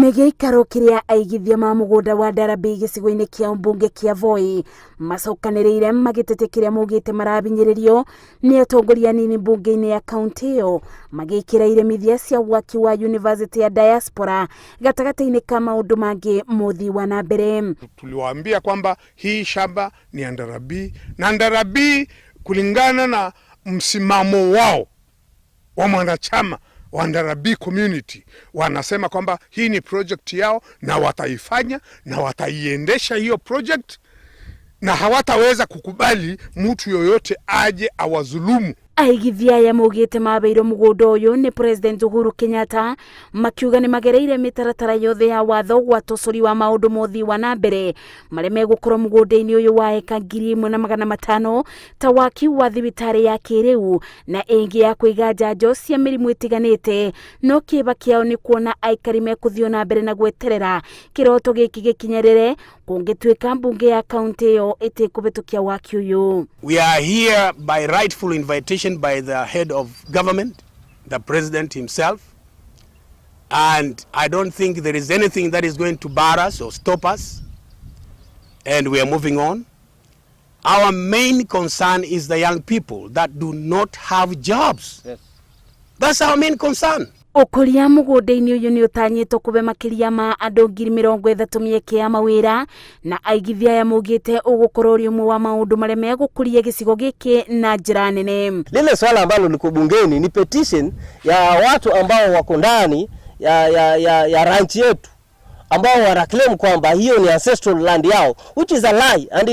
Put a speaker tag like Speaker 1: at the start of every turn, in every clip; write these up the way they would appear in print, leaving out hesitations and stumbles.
Speaker 1: Nĩ gĩikaro kĩrĩa aigithia ma mũgũnda wa Ndarabi gĩcigo-inĩ kĩa mbunge kĩa Voi macokanĩrĩire magĩtetia kĩrĩa maugĩte marabinyĩrĩrio nĩ atongoria anini mbunge-inĩ ya kaunti ĩyo magĩkĩra iremithia cia waki wa yunivasĩtĩ ya diaspora gatagatĩ-inĩ ka maũndũ mangĩ mũthii wa na mbere.
Speaker 2: Tuliwaambia kwamba hii shamba ni ya Ndarabi na Ndarabi kulingana na msimamo wao wa mwanachama wa Ndarabi community wanasema kwamba hii ni project yao na wataifanya na wataiendesha hiyo project na hawataweza kukubali mtu yoyote aje awazulumu.
Speaker 1: Aigithia aya maugĩte mabeirwo mũgũnda ũyũ nĩ President Uhuru Kenyatta makiuga nĩ magereire mĩtaratara yothe ya watho gwata ũcori wa maũndũ mothi wa na mbere marĩa megũkorwo mũgũnda-inĩ ũyũ wa eka 1500 ta waki wa thibitarĩ ya kĩrĩu na ĩngĩ ya kũiga njanjo cia mĩrimũ ĩtiganĩte. No kĩeba kĩao nĩ kuona aikari mekũthiĩ na mbere na gweterera kĩroto gĩkĩ gĩkinyĩrĩre kũngĩtuĩka mbunge ya kaunti ĩyo ĩtĩkũhĩtũkia waki ũyũ.
Speaker 3: We are here by rightful invitation by the head of government, the president himself, and I don't think there is anything that is going to bar us or stop us, and we are moving on. Our main concern is the young people that do not have jobs.
Speaker 4: Yes.
Speaker 3: That's our main concern.
Speaker 1: Ũkũria mũgũnda-inĩ ũyũ nĩ ũtanyĩtwo kũbe makĩria ma andũ 30,000 mĩeke ya mawĩra na aigithia aya maugĩte ũgũkorwo ũrĩ ũmwe wa maũndũ marĩa megũkũria gĩcigo gĩkĩ na njĩra nene.
Speaker 4: Lile swala ambalo liko bungeni ni petition ya watu ambao wako ndani ya ranch yetu ambao wana claim kwamba hiyo ni ancestral land yao, which is a lie and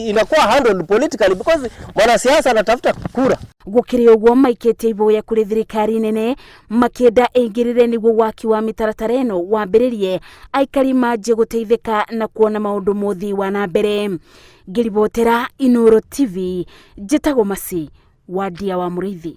Speaker 4: inakuwa handled politically because mwanasiasa anatafuta kura.
Speaker 1: Gũkĩrĩ ũguo, maikĩtie iboya kũrĩ thirikari nene makĩenda ĩingĩrĩre nĩguo waki wa mĩtaratara ĩno wambĩrĩrie, aikari manjie gũteithĩka na kuona maũndũ mothi wa na mbere. Ngĩribotera Inooro TV, njĩtagwo Masi Wandia wa Mũrĩithi.